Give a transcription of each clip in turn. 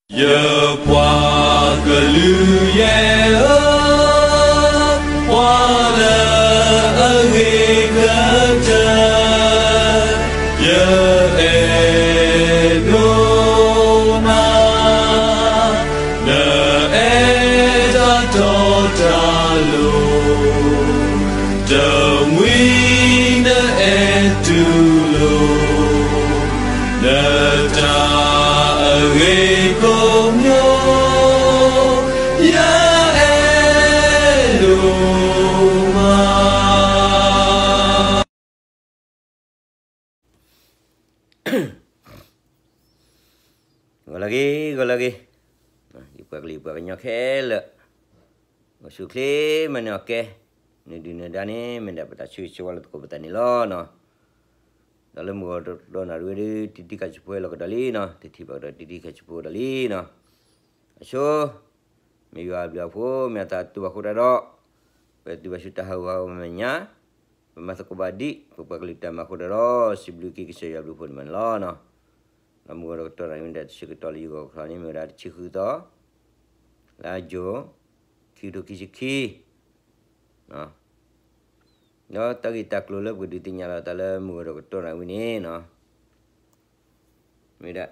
ယပှၤကလုာ်ယဲၢ်ဧၢ, ပှၤလၢအဂ့ၤကတၢၢ်, ယအဲၣ်ဒိးနၤ, နအဲၣ်တၢ်တီတၢ်လိၤ, တမှံၤနအဲၣ်တူၢ်လိာ် နတၢ်အဂ့ၤကိးမံၤ, ယအဲၣ်ဒိးမး. ဂီၤလၢအဂ့ၤ, ဂီၤလၢအဂ့ၤ, ယပှၤကလုာ်ယပှၤကညီခဲလၢာ်, အိၣ်ဆူၣ်အိၣ်ချ့မၤနၢၤအီၤကဲ, နဒုၣ်နဒါန့ၣ် မ့ၢ်ဒၣ်ပတၢ်ဆၢဂ့ၤဆၢဝါလၢသကိးပသးန့ၣ်လီၤနီၤ. ဒီးလၢမုၢ်ဂီၤတနၣ်ရံၣ်ဝဲဒၣ် တံတံခါဆူဖိလီၤကဒီးလံနီၤ, တထံၣ်ဘၣ်ကဒီးတံတံခါဆူဖိဒီးလံနီၤ. အဆိ မ့ၢ်ယွၤအဘျုးအဖှိၣ် မ့ၢ်အသးတူၢ်ဘၣ်အဃိတၢ်ဒီး, ပတုၤဘၣ်ဆူတၢ်ဟးဂူာ်ဟးဂီၤမဲာ်ညါ, ပမၤသကိးဘၣ်ဒံး ပပှၤကလုာ်တၢ်မၤအဃိတၢ်ဒီး စံးဘျုးက့ၤကစၢ်ယွၤအဘျုးအဖှိၣ်န့ၣ်မးန့ၣ်လီၤ. ဒီးမုၢ်ဂီၤတကတီၢ်န့ၣ် မ့ၢ်ဒၣ်တဆံကတီၢ်လၢယဂီၢ်ကထီၣ်န့ၣ် မ့ၢ်ဝဲဒၣ်တဆံဃုသီ လါယူၤ ခံကထိခံဆံခံ ဒီးတၢ်ဂ့ၢ်တၢ်ကျိၤလၢပကဒုးသ့ၣ်ညါလီၤတၢ်လၢမုၢ်ဂီၤတကတီၢ်န့ၣ်ဝံၤန့ၣ်နီၤ, မ့ၢ်ဒၣ်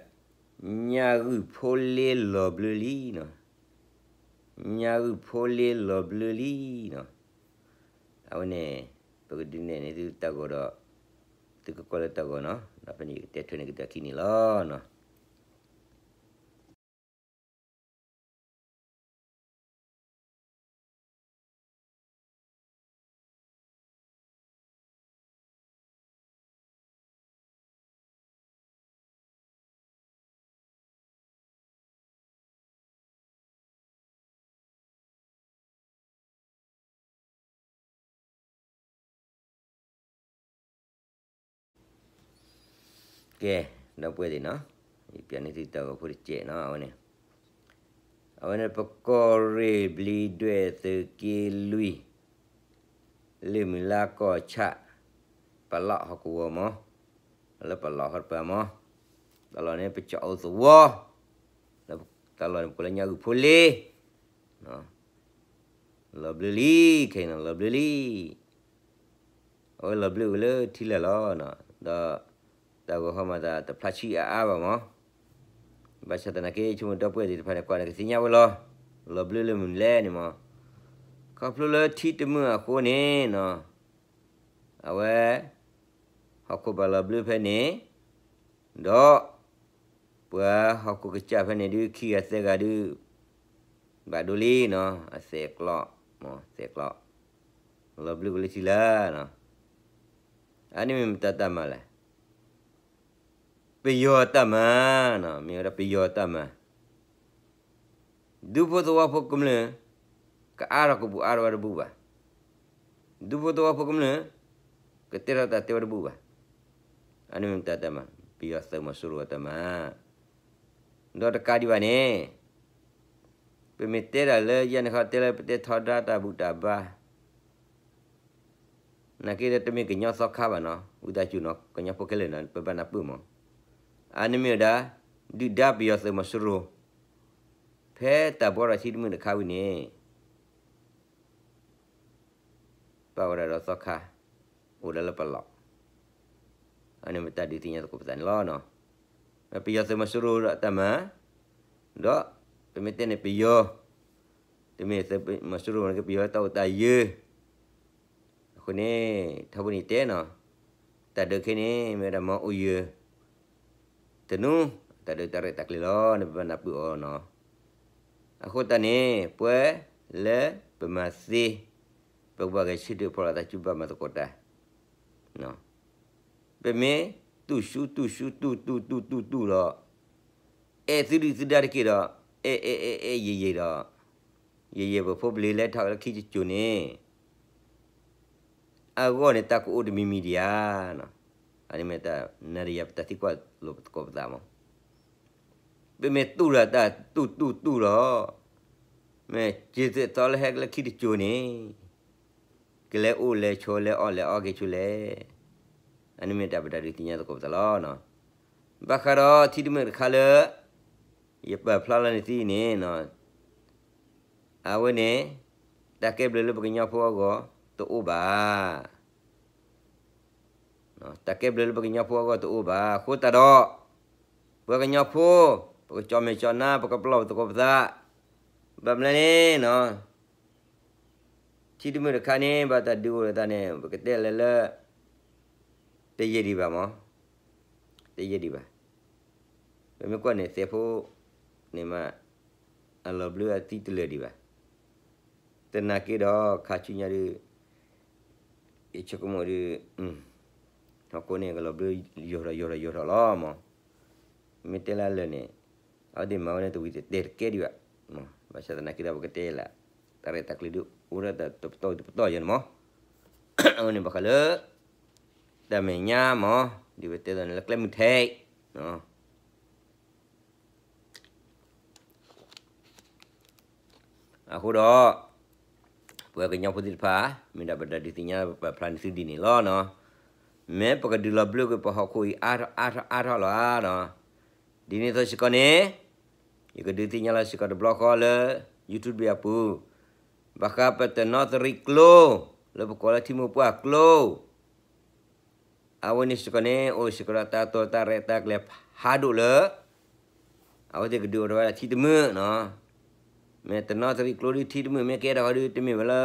ညၣ်ဂုၢ်ဖိလ့လီၤဘျၢလံနီၤ, ညၣ်ဂုၢ်ဖိလ့လီၤဘျၢလံနီၤ. အဝဲန့ၣ် ပကဒုးနဲၣ်န့ၢ်သုတၢ်ဂီၤဒီး သုကကွၢ်လၢတၢ်ဂီၤနီၤ, ဒီးဖဲန့ၣ်ယကတဲထွဲန့ၢ်က့ၤတၢ်ခံန့ၣ်လီၤနီၤ. ကဲ, ဒီပုၢ်ဝဲၢ်သ့ၣ်နီၤ, ယပျးန့ၢ်သုတၢ်ဂီၤဖိတစဲးနီၤ, အဝဲန့ၣ်, အဝဲန့ၣ် ပကီၢ်ရ့ၣ်ဘျံးဒွဲၣ်သုးက့လွံၢ်, လ့ၣ်မုၢ်လါကီၢ်ဆၣ်, ပလီၢ်ဟီၣ်ကဝီၤမး, လၢပလီၢ်ဟီၣ်တပၤမး, တၢ်လီၢ်န့ၣ် ပကၠီအိၣ်သဝီ, တၢ်လီၢ်န့ၣ် ပကိးလၢညၣ်ဂုၢ်ဖိလ့ လီၤဘျၢလံ, ခဲအံၤန့ၣ် လီၤဘျၢလံ, အဝဲလီၤဘျၢဝဲလၢထံလၢ်လီၤ, ဒီးတၢ်ဂီၤဟီမၤသးတဖျါဆံးအါအါဘၣ်မး, ဘၣ်ဆၣ်သနာ်က့ ဆိကမိၣ်ဒီပုၢ်ဝဲၢ်သ့ၣ်တဖၣ်န့ၣ် ကွၢ်န့ၣ်ကသ့ၣ်ညါဝဲလီၤ, လီၤဘျၢလၢမနုၤလဲၣ်န့ၣ်မး, ခီဖျိလၢထံတမုာ်အဃိန့ၣ်နီၤ, အဝဲ ဟီၣ်ခိၣ်ဘၣ်လီၤဘျၢဖဲန့ၣ်, ဒီး ပှၤဟီၣ်ခိၣ်ကစၢ်ဖဲန့ၣ်ဒုး ခံဂၤသၢဂၤဒုး ဘၣ်ဒိလံနီၤ, အသဲးကျီ, သဲးကျီ, လီၤဘျၢကလၢထံလၢ်နီၤ, အန့ၣ်မ့ၢ်မတၤတၢ်မၤလဲၣ်, ပယီၤတၢ်မၤနီၤ, မ့ၢ်ဝဲဒၣ်ပယီၤတၢ်မၤ ဒူဖိသဝီဖိကမျၢၢ် ကအါထီၣ်ကဘူၣ်အါထီၣ်ဝဲတဘူၣ်ဘၣ်, ဒူဖိသဝီဖိကမျၢၢ် ကတဲထီၣ်တၢ်တဲဝဲတဘူၣ်ဘၣ်, အန့ၣ်မ့ၢ်တၢ်တမၤ, ပယီၤသုးမီၤစိရိၤအတၢ်မၤ, ဒီးတကးဒံးဘၣ်န့ၣ်, ပမ့ၢ်တဲဒၣ်လၢယဲန့ၣ်ခီတဲလၢပတဲထီဒါတၢ်ဘူၣ်တၢ်ဘါ နာ်က့ဒီးတမ့ၢ်ကညီသီခါဘၣ်နီၤ, ဝံသးစူၤနီၤ ကညီဖိခဲလၢာ်နီၤ ပဘၣ်နၢ်ပၢၢ်မး, အန့ၣ်မ့ၢ်ဝဲဒၣ် ဒုၣ်ဒါပယီၤသုးမီၤစိရိၤ, ဖဲတၢ်ဘှီထီၣ်ထံတမုာ်တခါဝံၤန့ၣ် ပာ်ဝဲဒၣ်ဒီးသီခါ, အိၣ်ဒၣ်လၢပလီၢ်, အန့ၣ်မ့ၢ်တၢ်ဒုးသ့ၣ်ညါသကိးပသးန့ၣ်လီၤ. ပယီၤသုးမီၤစိရိၤဒီးတၢ်မၤ, ဒီးပမ့ၢ်တဲန့ၣ်ပယီၤ, တမ့ၢ်သုးမီၤစိရိၤမ့ၢ်က့ ပယီၤတၢ်အိၣ်တၢ်ယၢၤ အဃိန့ၣ် ထီဘိန့ၣ်တဲနီၤ, တၢ်ဒုးခဲန့ၣ် မ့ၢ်ဝဲဒၣ်မီၤအိၣ်ယၢၤ တနူ တၢ်ဒုးတၢ်ရဲၣ်တၢ်ကျဲၤလီၤန့ၣ် ပဘၣ်နၢ်ပၢၢ်အီၤနီၤ. အဃိသတးန့ၣ် ပဝဲလၢပမၤသ့, ပကဘၣ်ဂဲၤဆၢထၢၣ်ဖီၣ်လိာ်သးစုဘၣ်မၤသကိးတၢ် ပမ့ၢ်တူၢ်ဆူတူၢ်ဆူတူၢ်တူၢ်တူၢ်တူၢ်တူၢ်လီၤ, အဲၣ်သုဒုၣ်သုဒါတက့ၢ်ဒီး အဲၣ်အဲၣ်အဲၣ်အဲၣ်ယံာ်ယံာ်ဒီး ယံာ်ယံာ်ပဖိပလံၤလဲၤထီၣ်လၢခံကၠိၤန့ၣ် အဂီၢ်န့ၣ်တၢ်ကအိၣ်တမံၤမံၤဒံးဧါ. အန့ၣ်မ့ၢ်တၢ်နၤဒီးယၤပတၢ်သံကွၢ်လိာ်သကိးပသးမး. ပမ့ၢ်တူၢ်ဒီးတၢ်တူၢ်တူၢ်တူၢ်လီၤ, မ့ၢ်စ့ၢ်သ့ၣ်သီလၢဟဲလၢခံတကၠိၤန့ၣ် ကလဲၤအိၣ်လဲၤဆိးလဲၤအီၣ်လဲၤအီက့ၤဆူလဲၣ်. အန့ၣ်မ့ၢ်တၢ်ပတၢ်ဒုးသ့ၣ်ညါသကိးပသးလီၤ. ဘၣ်ဃးဒီးထံတမုာ်တခါလၢ ယပာ်ဖျါလီၤန့ၢ်သုအံၤန့ၣ်, အဝဲန့ၣ် တၢ်ကဲဘျုးလၢပကညီဖိအဂီၢ်တအိၣ်ဘၣ်. တၢ်ကဲဘျုးလၢပကညီဖိအဂီၢ်တအိၣ်ဘၣ်. အဃိသတးဒီး ပှၤကညီဖိ ပကကၠီၣ်မဲာ်ကၠီၣ်နါ ပကပလီၢ်ပသကိးပသး, ဘၣ်မနုၤလဲၣ်န့ၣ် ထံတမုာ်တခါန့ၣ် ဘၣ်တၢ်ဒုးအိၣ်လၢတၢ်န့ၣ် ပကတဲလဲၤလၢ တယံာ်ဒံးဘၣ်မး, တယံာ်ဒံးဘၣ်. ပမ့ၢ်ကွၢ်န့ၣ် သဲးဖိန့ၣ်မး အလီၤဘျၢအသံတလၢာ်ဒံးဘၣ်. သနာ်က့ဒီး ခါဆူညါဒုး ယဆိကမိၣ်ဒုး ဟီၣ်ခိၣ်န့ၣ် ကလီၤဘျၢယိာ်ထီၣ်ယိာ်ထီၣ်ယိာ်ထီၣ်လီၤမး. မ့ၢ်တဲလၢအလၢာ်န့ၣ် အဝဲသ့ၣ်မၤဝဲန့ၣ်တဝံၤတတဲာ်တကဲဒံးဘၣ်. ဘၣ်ဆၣ်သနာ်က့ဒီး ပကတဲလၢ တၢ်ရဲၣ်တၢ်ကျဲၤဒုးအိၣ်ဒၣ်တပတီၢ်တပတီၢ်ယဲန့ၣ်မး. အဝဲန့ၣ်ဘၣ်ဃးလၢ တၢ်မဲာ်ညါမး ဒ်ပတဲသိးန့ၣ်လၢကျဲမုၢ်ထဲအံၤ အဃိဒီး ပှၤကညီဖိသ့ၣ်တဖၣ် မ့ၢ်ဒၣ်ပတၢ်ဒုးသ့ၣ်ညါပာ်ဖျါန့ၢ်သုဒ်န့ၣ်လီၤ. မ့ၢ်ပကဒုးလီၤဘျၢကွံာ်ပဟီၣ်ခိၣ်အံၤအါထီၣ်အါထီၣ်အါထီၣ်လီၤဧါ. ဒ်န့ၣ်အသိးစ့ၢ်ကီးန့ၣ် ယကဒုးသ့ၣ်ညါလီၤစ့ၢ်ကီးတဘျီဃီလၢ YouTube အပူၤ ဘၣ်ဃးပတနီသရံၣ်ကျိ လၢပကိးလၢထံမိၢ်ပှၢ်ကျိ အဝဲန့ၣ်စ့ၢ်ကီးန့ၣ် အိၣ်စ့ၢ်ကီးဒီးတၢ်တိာ်တၢ်ရဲၣ်တၢ်ကျဲၤဖးဒိၣ်လၢ အဝဲသ့ၣ်ကဒုးအိၣ်ထီၣ်ဝဲဒၣ်ထံတမုာ်န့ၣ်, မ့ၢ်တနီသရံၣ်ကျိဒုးထံတမုာ် မ့ၢ်ကဲထီၣ်ဃီဒုး တမ့ၢ်ဝဲလၢ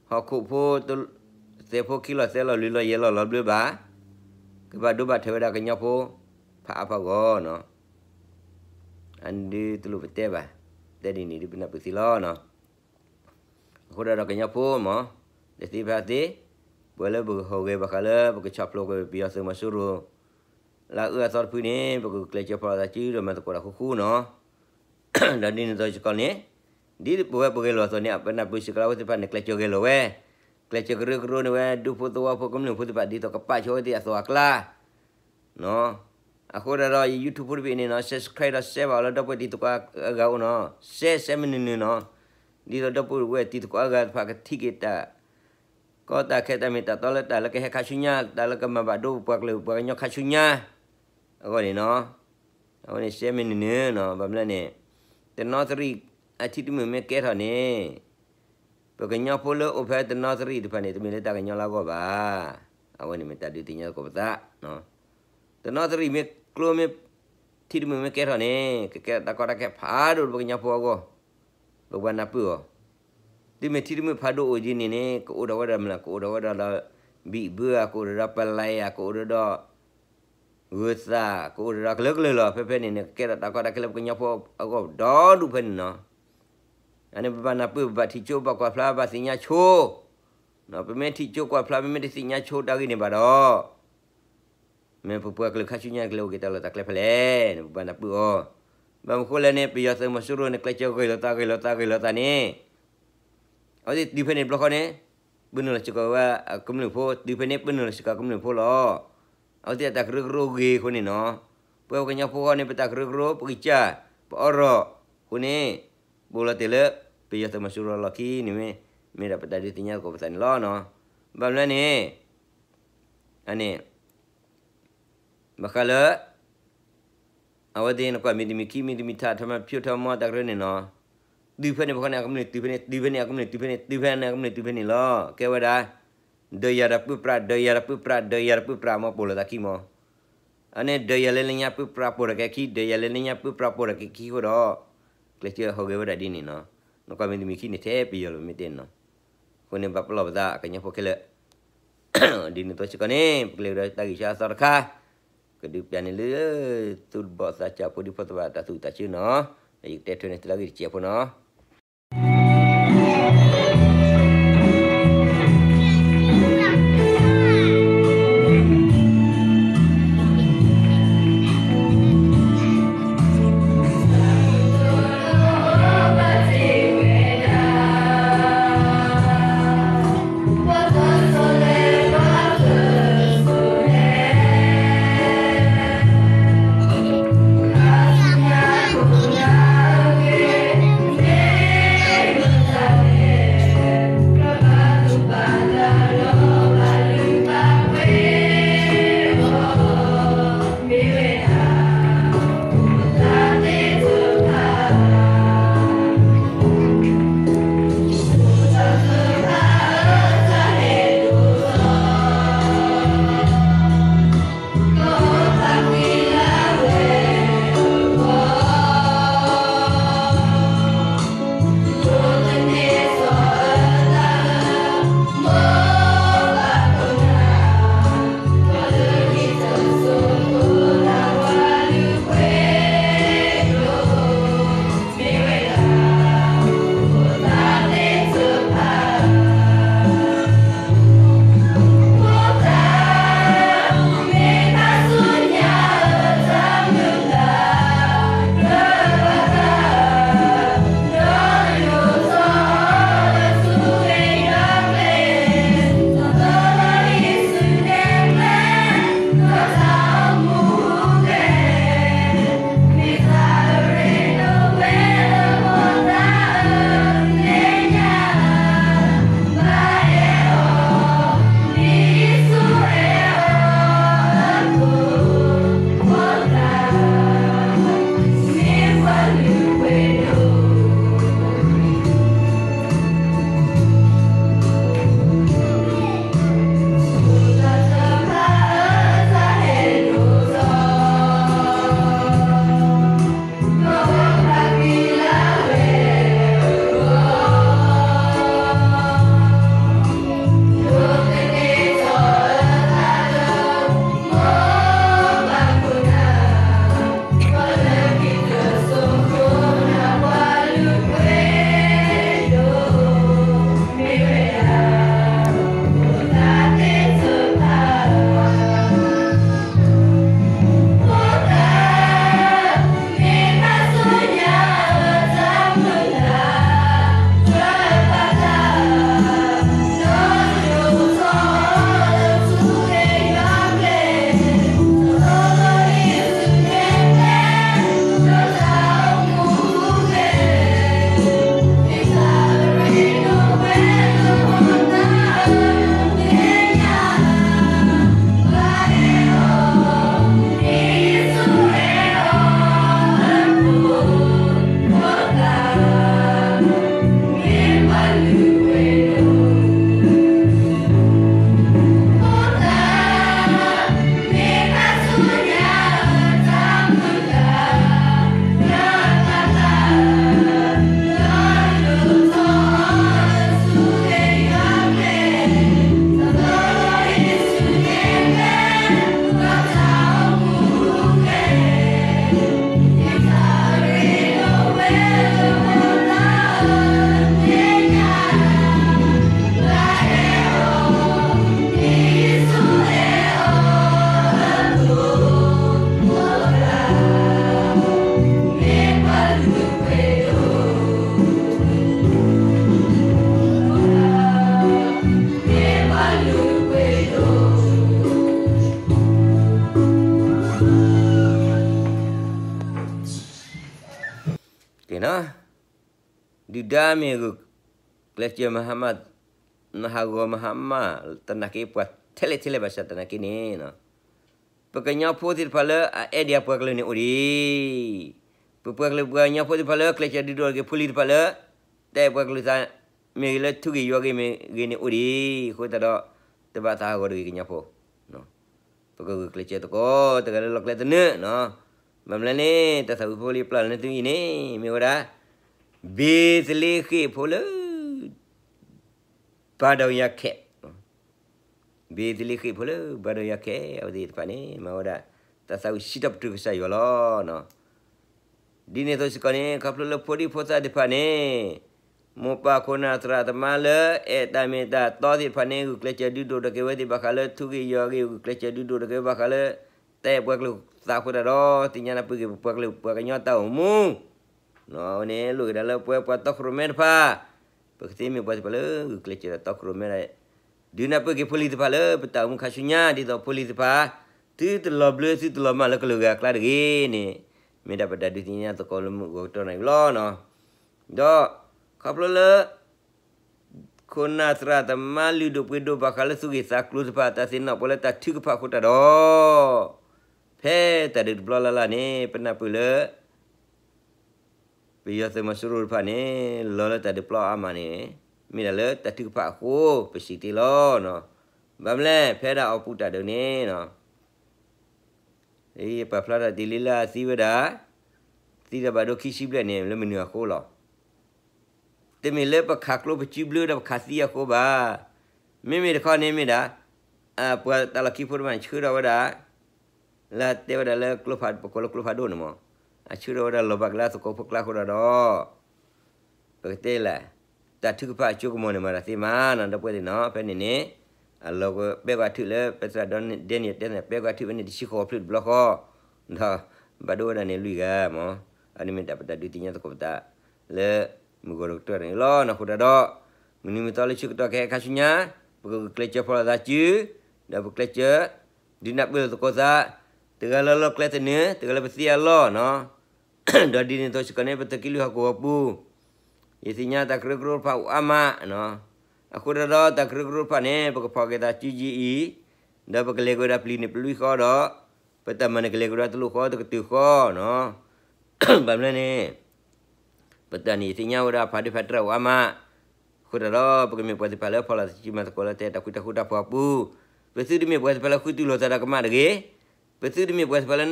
ဟီၣ်ခိၣ်ဖိ သဲးဖိခံလီၤသဲးလီၤလွံၢ်လီၤယဲၢ်လီၤလီၤဘျၢဘၣ်, ကဘၣ်ဒိဘၣ်ထံးဝဲဒၣ်ကညီဖိ ဖးအါဖးဂီၢ်န့ၣ်, အန့ၣ်ဒုးတလိၣ်ပတဲဘၣ်, တဲဒ်န့ၣ်ဒုးပနၢ်ပၢၢ်သ့လီၤ. အဃိဒီးကညီဖိမး တသ့ဖဲသ့, ပှၤလၢပကဟူးဂဲၤဘၣ်ဃးလၢပကဆီၣ်ဖျိးကွံာ်ပယီၤသုးမီၤစိရိၤ လၢအအၢအသီတဖုန့ၣ် ပကကျဲးစၢးဖီၣ်လိာ်သးစုဒီးမၤသကိးတၢ်ဃူဃူန့ၣ်, ဒီးဒ်န့ၣ်အသိးစ့ၢ်ကီးန့ၣ် ဒ်ပဝဲပဂဲၤလိာ်အသိးန့ၣ် ပနၢ်ပၢၢ်စ့ၢ်ကီးလၢအဝဲသ့ၣ်တဖၣ်န့ၣ် ကျဲးစၢးဂဲၤလိာ်ဝဲ, ကျဲးစၢးကရၢကရိန့ၢ်ဝဲ ဒူဖိသဝီဖိကမျၢၢ်ဖိသ့ၣ်တဖၣ် ဒ်သိးကပာ်ဆိဝဲသ့ၣ်အသိးအကျါ အဃိဒီးဒီး ယ YouTube ဖိတဘ့ၣ်န့ၣ်နီၤ subscribe ဒီး share ဘၣ်အီၤလၢဒီပုၢ်ဝဲၢ်တံၤသကိးအါဂၤအိၣ်နီၤ, share share မ့ၢ်နုာ်နုာ်နီၤ, ဒ်သိးဒီပုၢ်ဝဲၢ်တံၤသကိးအါဂၤတဖၣ်ကထံၣ်က့ၤတၢ်ကီတၢ်ခဲတၢ်မ့ၢ်တၢ်တီလၢတၢ်လၢကဟဲခါဆူညါ တၢ်လၢကမၤဘၣ်ဒိပပှၤကလုာ်ပှၤကညီခါဆူညါ အဂီၢ်န့ၣ်နီၤ, အဝဲန့ၣ် share မ့ၢ်နုာ်နုာ်နီၤ, ဘၣ်မနုၤလဲၣ်န့ၣ် တနီသရံၣ်အထံတမုာ်မ့ၢ်ကဲထီၣ်န့ၣ် ပကညီဖိလၢအိၣ်ဖဲတနီသရံၣ်တဖၣ်န့ၣ် တမ့ၢ်လၢတၢ်ကညီလၢအဂီၢ်ဘၣ်. အဝဲန့ၣ်မ့ၢ်တၢ်ဒုးသ့ၣ်ညါသကိးပသး, တနီသရံၣ်မ့ၢ်ကျိမ့ၢ် ထံတမုာ်မ့ၢ်ကဲထီၣ်န့ၣ် ကကဲထီၣ်တၢ်ကီတၢ်ခဲဖးဒိၣ်လၢပကညီဖိအဂီၢ်, ပကဘၣ်နၢ်ပၢၢ်အီၤ, တုၤမ့ၢ်ထံတမုာ်ဖးဒိၣ်အိၣ်ဒ်န့ၣ်န့ၣ် ကအိၣ်ဒီးဝဲဒၣ်မနုၤလဲၣ်, ကအိၣ်ဒီးဝဲဒၣ်ဒီး ဘံၣ်ဘုဧါ, ကအိၣ်ဒီးဒီးပလဲၤဧါ, ကအိၣ်ဒီးဒီး ဂုၤသး, ကအိၣ်ဒီးဒီးကလုာ်ကလုာ်လီၤ. ဖဲဖဲန့ၣ်န့ၣ် ကကဲထီၣ်တၢ်ကီတၢ်ခဲလၢပကညီဖိအဂီၢ်ဒီဒူၣ်ဖဲန့ၣ်နီၤ. အန့ၣ်ပဘၣ်နၢ်ပၢၢ် ပဘၣ်ထံၣ်ကၠိ ပဘၣ်ကွၢ်ဖျါ ဘၣ်သ့ၣ်ညါဆိ, ပမ့ၢ်ထံၣ်ကၠိကွၢ်ဖျါ ပမ့ၢ်တသ့ၣ်ညါဆိတၢ်ဂ့ၢ်န့ၣ်ဘၣ်ဒီး မ့ၢ်ပပှၤကလုာ်ခါဆူညါကလဲၤအိၣ်က့ၤတၢ်လီၢ်တၢ်ကျဲဖဲလဲၣ်န့ၣ် ပဘၣ်နၢ်ပၢၢ်အီၤ, ဘၣ်မနုၤဃိလဲၣ်န့ၣ် ပယီၤသုးမီၤစိရိၤန့ၣ် ကျဲးစၢးဂ့ၤလိာ်သး ဂ့ၤလိာ်သး ဂ့ၤလိာ်သးန့ၣ် အဝဲသ့ၣ်တုၤဖဲန့ၣ်တဘျီဃီန့ၣ် ပနုာ်လီၤစ့ၢ်ကီးဝဲအကမျၢၢ်ဖိ, တုၤဖဲန့ၣ် ပနုာ်လီၤစ့ၢ်ကီးကမျၢၢ်ဖိလီၤ. အဝဲသ့ၣ်အတၢ်ကရၢကရိဂ့ၤအဃိန့ၣ်နီၤ, ပဝဲပကညီဖိဃီန့ၣ် ပတၢ်ကရၢကရိ ပကစၢ် ပအီရီၣ်အဃိန့ၣ် ပအိၣ်လီၤတဲာ်လၢ ပယီၤသုးမီၤစိရိၤလီၢ်ခံန့ၣ် မ့ၢ်ဒၣ်ပတၢ်ဒုးသ့ၣ်ညါသကိးပသးန့ၣ်လီၤ. ဘၣ်မနုၤလဲၣ်န့ၣ် အန့ၣ် ဘၣ်ဃးလၢ အဝဲသ့ၣ်နကွၢ်မ့ၢ်တမံၤခံ မ့ၢ်တမံၤထး ထီမီဖၠိထီမီတၢ်ကရၢန့ၣ်နီၤ, တုၤဖဲန့ၣ်ပဃီန့ၣ် အကမျၢၢ်တုၤဖဲန့ၣ် တုၤဖဲန့ၣ် အကမျၢၢ်တုၤဖဲန့ၣ် တုၤဖဲန့ၣ် အကမျၢၢ်တုၤဖဲန့ၣ်လီၤ. ကဲဝဲဒၣ် ဒီးယၤဒီးပုၢ်ပြး ဒီးယၤဒီးပုၢ်ပြး ဒီးယၤဒီးပုၢ်ပြး မ့ၢ်ပိာ်လိာ်သးခံမီၤ, အန့ၣ် ဒီးယၤလၢလၢညါ ပုၢ်ပြးပိာ်ဒီးက့ၤခံ ဒီးယၤလၢလၢညါ ပုၢ်ပြးပိာ်ဒီးက့ၤခံအဃိဒီး ကျဲးစၢးဟူးဂဲၤဝဲဒၣ်ဒ်န့ၣ်နီၤ, နကွၢ်မ့ၢ်တမံၤခံန့ၣ် ထဲပယီၤလီၤမ့ၢ်တဲန့ၣ်နီၤ, အဃိန့ၣ် ဘၣ်ပလီၢ်ပသးကညီဖိခဲလၢာ် ဒ်န့ၣ်အသိးစ့ၢ်ကီးန့ၣ် ပကလဲၤကဒီးတၢ်ဂ့ၢ်ဆါအသီတခါ, ကဒုးပျၢ်န့ၣ်လၢ သူၣ်တဘီၣ်သးစၢ်ဖိဒံဖိသ့ၣ်တဖၣ်တၢ်သူၣ်တၢ်ဆၢနီၤ, ယကတဲထွဲန့ၣ်သုလၢအဂ့ၢ်တစဲးဖိနီၤ. ကဲနီၤ, ဒုၣ်ဒါမ့ၢ်ဂုာ်ကျဲးစၢးမၤဟါမၢ်, မၤဟးဂီၤမၤဟါမၢ် သနာ်က့ပှၤထဲလဲၣ်ထဲလဲၣ်ဘၣ်ဆၣ်သနာ်က့န့ၣ်, ပကညီဖိသ့ၣ်တဖၣ်လၢအအဲၣ်ဒံးအပှၤကလုာ်န့ၣ်အိၣ်ဒံး, ပပှၤကလုာ်ပှၤကညီဖိသ့ၣ်တဖၣ်လၢကျဲးစၢးဒုးဒိၣ်ထီၣ်က့ၤဖိလံၤတဖၣ်လၢ တၢ်အဲၣ်ပှၤကလုာ်သး မ့ၢ်ဂ့ၤလၢထူဂ့ၤယွၤဂ့ၤမ့ၢ်ဂ့ၤန့ၣ်အိၣ်ဒံး, အဃိသတးဒီး တဘၣ်သးဟးဂီၤတဂ့ၤကညီဖိ ပကဂုာ်ကျဲးစၢးသကိး တဂၤလၢလီၢ်ကျဲသနၢၣ်နီၤ. ဘၣ်မနုၤလဲၣ်န့ၣ် တၢ်သးဝံၣ်ဖိလံၤပျၢ်လၢနသုအံၤန့ၣ် မ့ၢ်ဝဲဒၣ် ဘ့ၤသလ့ဃ့ၣ်ဖိလၢ ဘါဒီယၤခဲ, ဘ့ၤသလ့ဃ့ၣ်ဖိလၢ ဘါဒီယၤခဲ အဝဲသ့ၣ်တဖၣ်န့ၣ် မၤဝဲဒၣ် တၢ်သးဝံၣ်စံးထီၣ်ပတြၢၤကစၢ်ယွၤလီၤ. ဒ်န့ၣ်အသိးစ့ၢ်ကီးန့ၣ် ခီဖျိလၢဖိဒံဖိသၣ်သ့ၣ်တဖၣ်န့ၣ် မိၢ်ပၢ်ခိၣ်နၢ်သရၣ်သမါလၢ အဲၣ်တၢ်မ့ၢ်တၢ်တီသ့ၣ်တဖၣ်န့ၣ် ဂုာ်ကျဲးစၢးဒုးဒိၣ်ထီၣ်က့ၤဝဲသ့ၣ်ဘၣ်ဃးလၢ ထူဂ့ၤယွၤဂ့ၤ ဂုာ်ကျဲးစၢးဒုးဒိၣ်ထီၣ်က့ၤဝဲဘၣ်ဃးလၢ တၢ်အဲၣ်ပှၤကလုာ်သးအဃိသတးဒီး သ့ၣ်ညါနၢ်ပၢၢ်က့ၤပပှၤကလုာ်ပှၤကညီတၢ်အိၣ်မူ အဝဲန့ၣ် လိၣ်က့ၤဒၣ်လၢပဝဲပှၤတီခိၣ်ရိၣ်မဲတဖၣ် ပကသ့မ့ၢ်ပှၤသ့ၣ်တဖၣ်လၢ ဂုာ်ကျဲးစၢးဒီးတီခိၣ်ရိၣ်မဲ ဒုးနၢ်ပၢၢ်က့ၤဖိလံၤသ့ၣ်တဖၣ်လၢ ပတၢ်အိၣ်မူခါဆူညါ ဒ်သိးဖိလံၤသ့ၣ်တဖၣ် သုတလီၤဘျၢသုတလီၤမၢ်လၢကလုာ်ဂၤအကျါတဂ့ၤန့ၣ် မ့ၢ်ဒၣ်ပတၢ်ဒုးသ့ၣ်ညါသကိးလၢမုၢ်ဂီၤကတီၢ်န့ၣ်လီၤ. ဒီးခီဖျိလၢ ခိၣ်နၢ်သရၣ်သမါလုၢ်ဒိၣ်ပှ့ၤဒိၣ်ဘၣ်ဃးလၢသူၣ်ဂ့ၢ်သးကျိၤသ့ၣ်တဖၣ် တၢ်သ့ၣ်နီၣ်ပှၤလၢတၢ်ထုကဖၣ်အဃိတၢ်ဒီး ဖဲတၢ်ဒုးတဘျီလၢ်လၢ်န့ၣ် ပနၢ်ပၢၢ်လၢ ပယီၤသုးမီၤစိရိၤတဖၣ်န့ၣ် လီၤလၢတၢ်ဒုးပျီအါမးန့ၣ် မ့ၢ်ဒၣ်လၢတၢ်ထုကဖၣ်အဃိ ပစံးတ့ၢ်လီၤ. ဘၣ်မနုၤလဲၣ် ဖဲဒၣ်အီၤပူၤတၢ်ဒုးန့ၣ် ပာ်ဖျါထီၣ်တ့ၢ်လံလၢအသံဝဲဒၣ် သံတၢ်ဘၣ်ဒိခံဆံဘျဲၣ်န့ၣ် လၢမနုၤအဃိလီၤ. တမ့ၢ်လၢပခးကျိပစုဘျုးဒီးပခးသံအဃိဘၣ်. မ့မ့ၢ်တခီန့ၣ်မ့ၢ်ဒၣ် ပှၤတၢ်လီၢ်ခံဖိတဖၣ်န့ၣ် ဆှၢထီၣ်ဝဲဒၣ် လၢတဲဝဲဒၣ်လၢကျိဖး ပကိးလၢကျိဖးဒိၣ်န့ၣ်မး အဆှၢထီၣ်ဝဲဒၣ်လီၤဘၣ်ကလၢအသကိးဖိကျါအဃိဒီး ပကတဲလဲၣ် တၢ်ထုကဖၣ်အစိကမီၤန့ၣ်မၤတၢ်သ့မးနီၤ ဒီပုၢ်ဝဲၢ်သ့ၣ်နီၤ ဖဲန့ၣ်န့ၣ် အလီၢ်ပဲကွၢ်ထုးလၢ ပသရၣ်ဒဲနံၣ်တဲန့ၣ် ပဲကွၢ်ထုးဖဲန့ၣ်တဆံဃိးဖျၢၣ်တဘျီဃီ ဒီးဘၣ်ဒိဝဲဒၣ်န့ၣ်လွံၢ်ဂၤမး အန့ၣ်မ့ၢ်တၢ်ပတၢ်ဒုးသ့ၣ်ညါသကိးပသး လၢမုၢ်ဂီၤတကတီၢ်န့ၣ်လီၤ. အဃိတၢ်ဒီး မုၢ်နံၤမုၢ်သီလၢဆၢကတီၢ်ခဲအံၤခါဆူညါ ပကဂုာ်ကျဲးစၢးဖီၣ်လိာ်သးစု ဒီးပကျဲးစၢး ဒုးနၢ်ပၢၢ်လိာ်သကိးသး တဂၤလၢလီၢ်ကျဲသနၢၣ် တဂၤလၢပသံအလီၢ်နီၤ ဒီးဒ်န့ၣ်အသိးစ့ၢ်ကီးန့ၣ် ပသုးက့လွံၢ်ဟီၣ်ကဝီၤပူၤ ယသ့ၣ်ညါတၢ်ကရၢကရိတဖၣ်အိၣ်အါမး အဃိတၢ်ဒီးတၢ်ကရၢကရိတဖၣ်န့ၣ် ပကဖီၣ်က့ၤသးစုယံာ်အံၤ ဒီးပကလဲၤက့ၤဝဲဒၣ်ပျံၤန့ၣ်ပလွံၢ်ဃီဒီး ပတၢ်မၤန့ၣ်ကလဲၤက့ၤဝဲဒၣ်တလိၣ်ဃီတကတၢၢ်ဃီနီၤ ဘၣ်မနုၤလဲၣ်န့ၣ် ပတၢ်န့ၣ်ယသ့ၣ်ညါဝဲဒၣ်ဖးဒိၣ်ဖးတြၢ်အိၣ်အါမး အဃိတၢ်ဒီး ပကမ့ၢ်ပှၤသ့ၣ်တဖၣ်လၢဖီၣ်လိာ်သးစုမၤသကိးလၢတၢ်အဲၣ်တၢ်ကွံတၢ်ဃူတၢ်ဖိးအပူၤ ပသုတမ့ၢ်ပှၤသ့ၣ်တဖၣ်လၢဃုတူၢ်လိာ်သးတၢ်ကမၣ်တဂ့ၤ ပသုတမ့ၢ်ပှၤသ့ၣ်တဖၣ်လၢ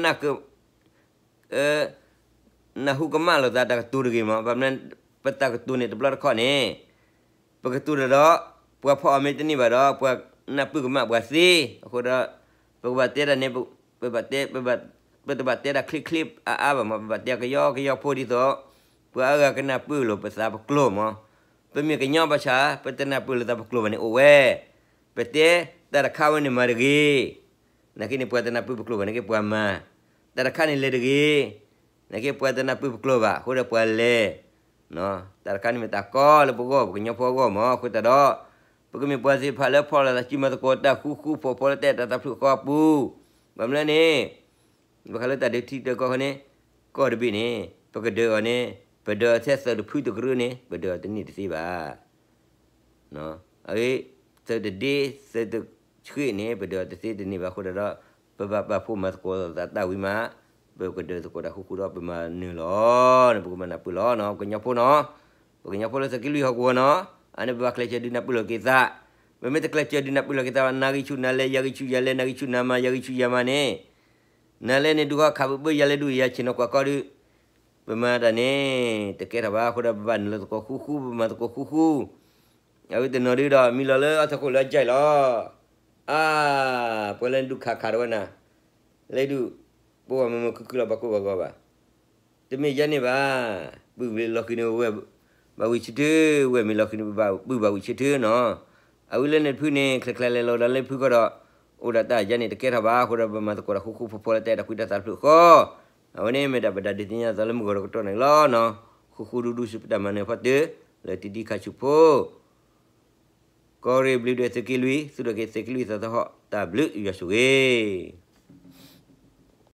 နၢ်ဟူကမၣ်လိာ်သးတၢ်ကတိၤတဂ့ၤမး ဘၣ်မနုၤ ပတၢ်ကတိၤန့ၣ်တဘျီတခီၣ်န့ၣ် ပကတိၤတၢ်ဒီး ပှၤဖီၣ်အီၤမ့ၢ်တန့ၢ်ဘၣ်ဒီး ပှၤနၢ်ပၢၢ်ကမၣ်ပှၤသ့ အဃိဒီး ပကဘၣ်တဲတၢ်န့ၣ် ပဘၣ်တဲ ပတဘၣ်တဲတၢ်ချ့ချ့အါအါဘၣ်မး ပဘၣ်တဲကယီကယီဖိဒ်သိး ပှၤအါဂၤကနၢ်ပၢၢ်လိာ်ပသးပကျိာ်မး ပမ့ၢ်ကညီဘၣ်ဆၣ် ပတနၢ်ပၢၢ်လိာ်သးပကျိာ်ဘၣ်န့ၣ်အိၣ်ဝဲ ပတဲတၢ်တခါဝဲန့ၣ်မၤတဂ့ၤ နာ်က့န့ၣ် ပှၤတနၢ်ပၢၢ်ပကျိာ်ဘၣ် နာ်က့ပှၤမၤ တၢ်တခါန့ၣ်လဲၤတဂ့ၤ နာ်က့ပှၤတနၢ်ပၢၢ်ပကျိာ်ဘၣ် အဃိဒီးပှၤလဲၤ တၢ်တခါန့ၣ်မ့ၢ်တၢ်ကီလၢပဂီၢ် ပကညီဖိအဂီၢ်မး အဃိတၢ်ဒီး ပကမ့ၢ်ပှၤသ့ၣ်တဖၣ်လၢဖီၣ်လိာ်သးစုမၤသကိးတၢ်ဃူဃူဖိးဖိးလၢတၢ်အဲၣ်တၢ်သးဖျၢၣ်ဃီအပူၤ ဘၣ်မနုၤလဲၣ်န့ၣ် ဘၣ်ဃးလၢတၢ်ဒုးထံဒုးကီၢ်ခီန့ၣ် ကီၢ်တဘ့ၣ်န့ၣ် ပကဒၢးအီၤန့ၣ် ပဒၢးထဲသုးတဖုတကရၢန့ၣ် ပဒၢးအီၤတန့ၢ်တသ့ဘၣ် အဂ့ၢ် သုးတဒ့ သုးတဆှ့န့ၣ် ပဒၢးအီၤတသ့တန့ၢ်ဘၣ်အဃိတၢ်ဒီး ပဘၣ်ပာ်ဖှိၣ်မၤသကိးသးတၢ်ဝံၤမး ပကဒၢးသကိးတၢ်ဃူဃူဒီးပမၤနၢၤလီၤန့ၣ် ပကမၤနၢ်ပၢၢ်လီၤ ပကညီဖိနီၤ ပကညီဖိလၢသုးက့လွံၢ်ဟီၣ်ကဝီၤနီၤ အန့ၣ်ပဘၣ်ကျဲးစၢးဒုးနၢ်ပၢၢ်လိာ်က့ၤသး ပမ့ၢ်တကျဲးစၢးဒုးနၢ်ပၢၢ်လိာ်က့ၤသးဘၣ် နၤဂံၢ်ဆူၣ်နၤလဲၤ ယၤဂံၢ်ဆူၣ်ယၤလဲၤ နၤဂံၢ်ဆူၣ်နၤမၤ ယၤဂံၢ်ဆူၣ်ယၤမၤန့ၣ် နၤလဲၤန့ၣ်ဒုးဟီၣ်ခးဘၣ်ဘၣ် ယၤလဲၤဒုးယၤဆ့ၣ်နီၤကွၢ်ကီဒုး ပမၤတၢ်န့ၣ် တကဲထီၣ်ဘၣ်အဃိဒီး ပဘၣ်နုာ်လီၤသကိးဃူဃူ ပမၤသကိးဃူဃူ အဝဲတနီၤဒုးဒီး မံလီၤလၢအထီၣ်ခိၣ်လၢအကၠဲၣ်လီၤ အါ ပှၤလၢနဒုးခးခးထီၣ်ဝဲနၤ လဲၤဒုး ပဝဲမုာ်မုာ်ခုၣ်ခုၣ်လီၤ ဘၣ်ကိၢ်ဘၣ်ဂီၤဘၣ် တမ့ၢ်ယဲန့ၣ်ဘၣ် ပုၢ်ဝဲၢ်လီၤဃံၤန့ၣ်ဝဲ ဘၣ်ဝံၤဆၢထၢၣ် ဝဲၢ်မ့ၢ်လီၤဃံၤန့ၣ် ပုၢ်ဘၣ်ဝံၤဆၢထၢၣ်နီၤ အဝဲလၢန့ၣ်တဖုန့ၣ် ချဲးချဲးလဲၤလီၤဒီးလၢဖုကီၢ်ဒီး အိၣ်ဒီးတၢ်ယါန့ၣ် တကဲထီၣ်ဘၣ်အဃိဒီး ပမၤသကိးတၢ်ဃူဃူဖိးဖိးလၢတၢ်အဲၣ်တၢ်ကွံတၢ်သးဖျၢၣ်ဃီ အဝဲန့ၣ်မ့ၢ်ဒၣ်ပတၢ်ဒုးသ့ၣ်ညါသးလၢမုၢ်ဂီၤတကတီၢ်န့ၣ်လီၤနီၤ ဃူဃူဒူဒူဆူပတၢ်မၤနၢၤဖီတၢၣ် လၢတံၤဒံခါဆူၣ်ဖိ ကီၢ်ရ့ၣ်ဘျုးဒွဲၣ်သုးက့လွံၢ် သူၣ်ထီၣ်က့ၤသုးက့လွံၢ်သးသဟီၣ် တၢ်ဘျုးယွၤဆိၣ်ဂ့ၤ